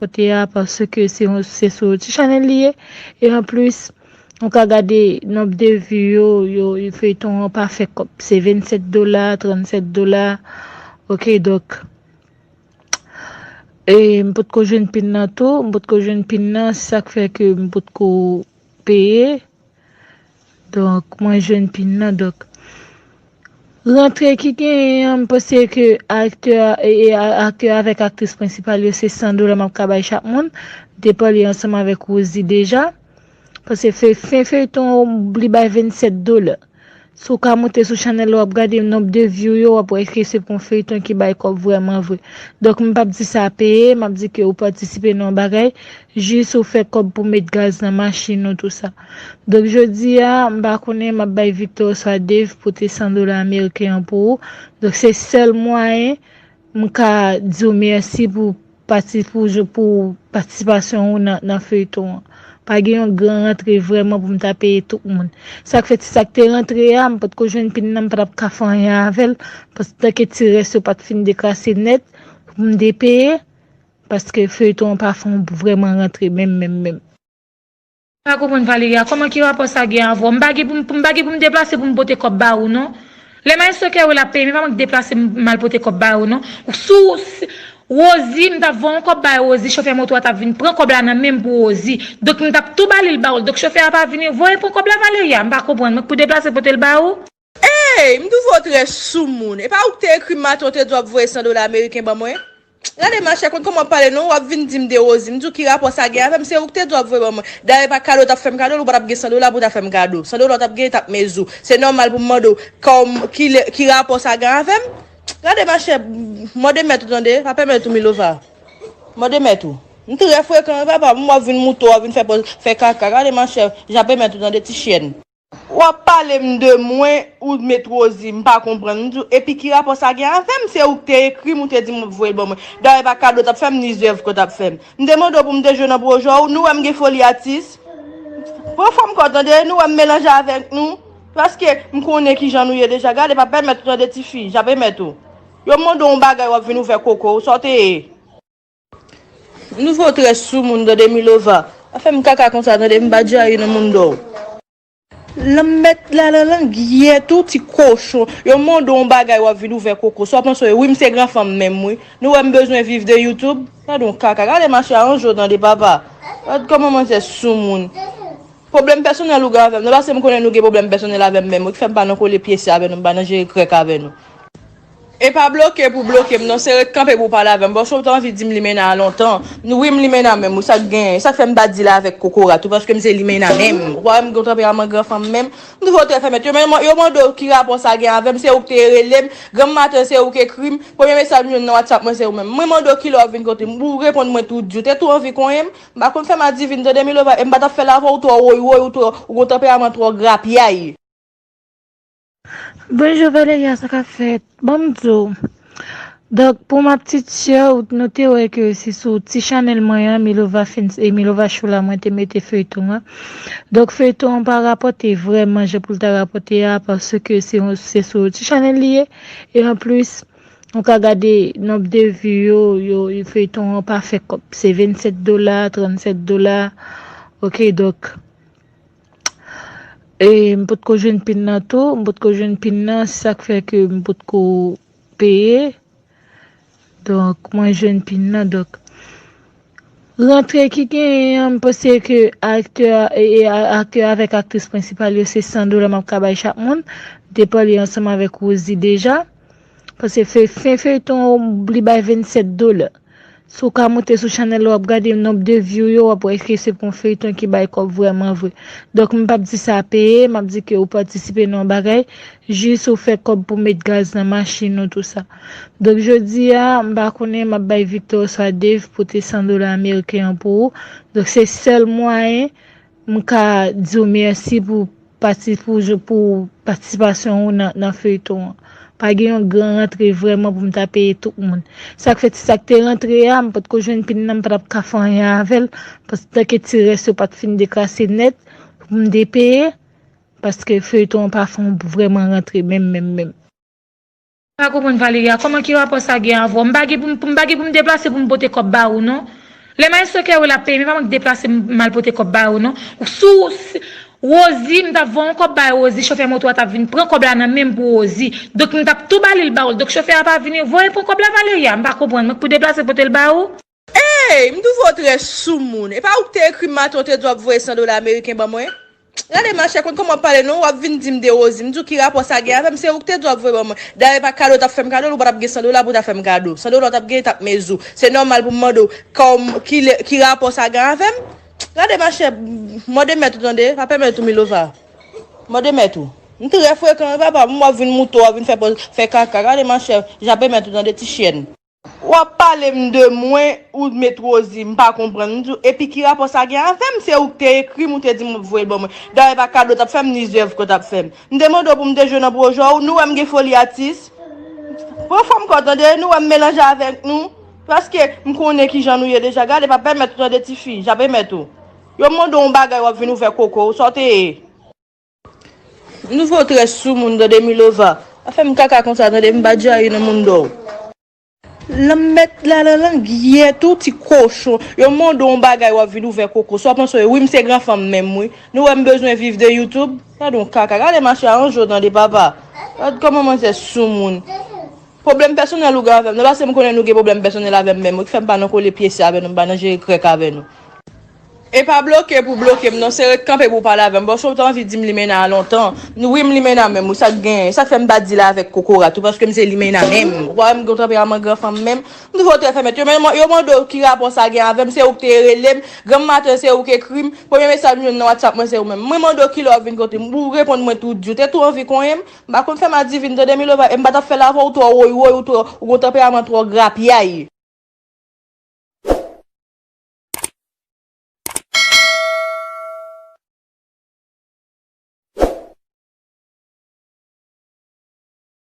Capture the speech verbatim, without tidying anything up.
kote a, paske se yon, se sou ti chanèl li ye. E anplis, ou ka gade nonb de vi yo, yo, yo feyton an pa fè kòb. Se vennsèt dola, trannsèt dola. Ok, donk, e m potko jwenn pin nan tou, m potko jwenn pin nan, se sa k fè ke m potko peye. Donk, mwen jwenn pin nan, donk. Rantre ki genyen an, m panse ke aktè, e, e, a- aktè avèk aktris prensipal yo, se san dola m ap ka bay chak moun. M te pale ansanm avèk Rosie deja. Paske fe, fen feyton an, li bay vennsèt dola. Si w ka moute sou chanèl la, w ap gade nonb de view yo, w ap wè ke se pou yon feyton ki bay kòb vrèman vre. Donk, m p ap di sa peye, m ap di ke ou patisipe nan yon bagay, jis ou fè kòb pou met gaz nan machin ou, tou sa. Donk, jodi a, m pa konnen, m ap bay Victor oswa Dave pote san dola ameriken an pou ou. Donk, se sèl mwayen m ka di w mèsi pou pati-, pou, jou- pou patisipasyon ou nan, nan feyton an. Pa gen yon gran rantre vrèman pou m ta peye tout moun. Sa k fè ti sa k te rantre a, m potko jwenn pin nan, m pa t ap ka fè anyen avè l. Paske tanke ti rès yo pa t fin dekrase nèt, pou m te peye, paske feyton an pa fè yon vrèman rantre, menm, menm, menm. Pa konprann Valeria, kòman ki rapò sa gen avè w? M pa gen pou m, m pa gen pou m deplase pou m pote kòb ba ou, non. Lè maestro Kerwil ap peye, men pa mwen k deplase m, m al pote kòb ba ou, non. Sou, si, Rosie, m t ap voye yon kòb bay Rosie, chofè moto a t ap vin pran kòb la nan men m pou Rosie. Donk, m t ap tou ba li l ba ou l. Donk, chofè a pa vini, voye pran kòb la, Valeria. M pa konprann, mwen k pou deplase pote l ba ou? Ey, m twouve w trè soumoun. E pa ou k te ekri m maten, ou te di w ap voye san dola ameriken ban mwen? Gade machè, konn kòman w ap pale non, w ap vin di m de Rosie. M di w ki rapò sa gen avè m, se ou k te di w ap voye ban mwen. Dayè pa kado w t ap fè m kado l, ou pa t ap gen san dola pou w ta fè m kado. San dola w t ap genyen t ap mezi w. Se nòmal pou m mande w kòm, ki lè, ki rapò sa gen avè m? Gade machè, mande mèt ou tande, pa pèmèt ou Milova. Mande mèt ou. M trè frekan wi papa, m w ap vin moute w, w ap vin fè pòz, fè kaka. Gade machè, jape mèt ou tande ti chyèn. W ap pale m de mwen, ou met Rosie, m pa konprann. M di w, epi ki rapò sa gen avè m? Se ou k te ekri m, ou te di m w ap voye l ban mwen. Dayè pa kado w t ap fè m, ni zèv ke w t ap fè m. M te mande w pou m te jwe nan pwojè w, nou wè m gen foli atis. Pran fòm kò w tande, nou wè m melanje avèk nou. Paske m konnen kijan nou ye deja. Gade, pa pèmèt ou tande tifi, jape mèt ou. Yo mande w yon bagay, w ap vin ouvè koko w, sa w te ye? Nouvo trè soumoun tande Milova. Pa fè m kaka konsa tande, m pa djayi nan moun dò. Lanmèd la nan lang yèt ou ti kochon. Yo mande w yon bagay w ap vin ouvè koko. Sa w panse w ye? Wi, m se gran fanm menm wi. Nou wè m bezwen viv de YouTube? Gade yon kaka. Gade mache a anjo tande papa. Gade kòman manzè soumoun. Pwoblèm pèsonèl ou gen avè m nan, paske m konnen nou gen pwoblèm pèsonèl avè m menm wi, ki fè m pa nan kole pyese avè nou, m pa nan jere krèk avè nou. E pa bloke pou bloke m non, se ret kanpe pou w pale avè m. Paske w te anvi di m limena a lontan. Wi, m limena menm wi, sa k genyen? Sa k fè m pa deal avèk kokorat ou, paske m se limena menm. Ou pa wè m gen yon tanperaman gran fanm menm? M twouve w trè fèmèt. Yo, men- yo mande w ki rapò sa gen avè m, se ou k te rele m. Granm maten, se ou k ekri m. Premye mesaj m jwenn nan WhatsApp mwen, se ou menm. Mwen mande w kilè w ap vin kote m. Ou reponn mwen tou di. Ou te tou anvi konyen m. M pa konn fè m adivin, tande Milova. E m pa t ap fè l avè w, ou twò woywoy, ou twò, ou gen yon tanperaman twò grapyay. Bonjou Valeria, sa k ap fèt? Ban m di w. Donk, pou ma petite sœur, nou te wè ke se sou ti chanèl mwen an, Milova Films e Milova Show la, mwen te mete feyton an. Donk, feyton an pa rapòte vrèman jan pou l ta rapòte a, paske se yon, se sou ti chanèl li ye. E anplis, ou ka gade nonb de vi yo, yo, yo feyton an pa fè kòb. Se vennsèt dola, trannsèt dola. Ok, donk, E, m potko jwenn pin nan tou, m potko jwenn pin nan, se sa k fè ke m potko peye. Donk, mwen jwenn pin nan, donk. Rantre ki genyen an, m panse ke aktè, e, e, a- aktè avèk aktris prensipal yo, se san dola m ap ka bay chak moun. M te pale ansanm avèk Rosie deja. Paske fe- fen feyton an, li bay vennsèt dola. Si w ka moute sou chanèl la, w ap gade nonb de view yo, w ap wè ke se pou yon feyton ki bay kòb vrèman vre. Donk, m p ap di sa peye, m ap di ke ou patisipe nan yon bagay, jis ou fè kòb pou met gaz nan machin ou, tou sa. Donk, jodi a, m pa konnen, m ap bay Victor oswa Dave pote san dola ameriken an pou ou. Donk, se sèl mwayen m ka di w mèsi pou pati- pou jou- pou patisipasyon ou nan, nan feyton an. Pa gen yon gran rantre vrèman pou m ta peye tout moun. Sa k fè ti sa k te rantre a, m potko jwenn pin nan, m pa t ap ka fè anyen avè l, paske tanke ti rès yo pa t fin dekrase nèt pou m te peye, paske feyton an pa fè yon vrèman rantre menm, menm, menm. Pa konprann Valeria, kòman ki rapò sa gen avè w? M pa gen pou m, pou m pa gen pou m deplase pou m pote kòb ba ou non. Lè maestro Kerwil ap peye m, e pa mwen k deplase m al pote kòb ba yo non. Sou Rosie, m t ap voye yon kòb bay Rosie, chofè moto a t ap vin pran kòb la nan men m pou Rosie. Donk m t ap tou ba li l ba ou l. Donk chofè a pa vini, voye pran kòb la Valeria, m pa konprann, mwen k pou deplase pote l ba ou. Ey, m twouve w trè soumoun. E pa ou k te ekri m maten ou te di w ap voye san dola ameriken ban mwen? Gade machè, konn kòman w ap pale non, w ap vin di m de Rosie. M di w ki rapò sa gen avè m, se ou k te di w ap voye ban mwen. Dayè pa kado w t ap fè m kado l, ou pa t ap gen san dola pou w ta fè m kado. San dola w t ap gen, t ap mezou. Se nòmal pou m mande w kòm ki, ki rapò sa gen avè m. Gade machè, mande mèt ou tande, pa pèmèt ou Milova. Mande mèt ou. M trè frekan wi papa, m w ap vin mouton, w ap vin fè pòz, fè kaka. Gade machè, jan pèmèt ou tande ti chyèn. W ap pale m de mwen, ou met Rosie, m pa konprann. M di w, epi ki rapò sa gen avè m? Se ou k te ekri m, ou te di m w ap voye l ban mwen. Dayè pa kado w t ap fè m, ni zèv ke w t ap fè m. M te mande w pou m te jwe nan pwojè w, nou wè m gen foli atis. Pran fòm kò w tande, nou wè m melanje avèk nou. Paske m konnen kijan nou ye deja. Gade, pa pèmèt ou tande tifi, j ap emèt ou. Yo mande w yon bagay, w ap vin ouvè koko w, sa w te ye? M twouve w trè soumoun tande Milova. Pa fè m kaka konsa tande, m pa djayi nan moun dò w. Lanmèd la nan lang yèt ou ti kochon. Yo mande w yon bagay w ap vin ouvè koko. Sa w panse w ye? Wi, m se gran fanm menm wi. Nou wè m bezwen viv de YouTube? Gade yon kaka. Gade machè a anjo tande papa. Gade kòman manzè soumoun. Pwoblèm pèsonèl ou gen avè m nan, paske m konnen nou gen pwoblèm pèsonèl avè m menm wi, ki fè m pa nan kole pye sa avè nou, m pa nan jere krèk avè nou. E pa bloke pou bloke m non, se ret kanpe pou w pale avè m. Bon, si w te anvi di m limena a lontan, wi m limena menm wi, sa k genyen? Sa k fè m pa di l avèk kokorat wi, paske m se limena menm. Ou pa wè m gen yon tanperaman gran fanm menm? M twouve w trè fèmèt. Yo, men, yo mande w ki rapò sa gen avè m, se ou k te rele m. Granm maten, se ou k ekri m. Premye mesaj m jwenn nan WhatsApp mwen, se ou menm. Mwen mande w kilè w ap vin kote m. Ou reponn mwen tou di w te tou anvi konyen m. M pa konn fè m adivin tande Milova, e m pa t ap fè l avè w, ou twò woywoy, ou twò, ou gen yon tanperaman twò grapyay.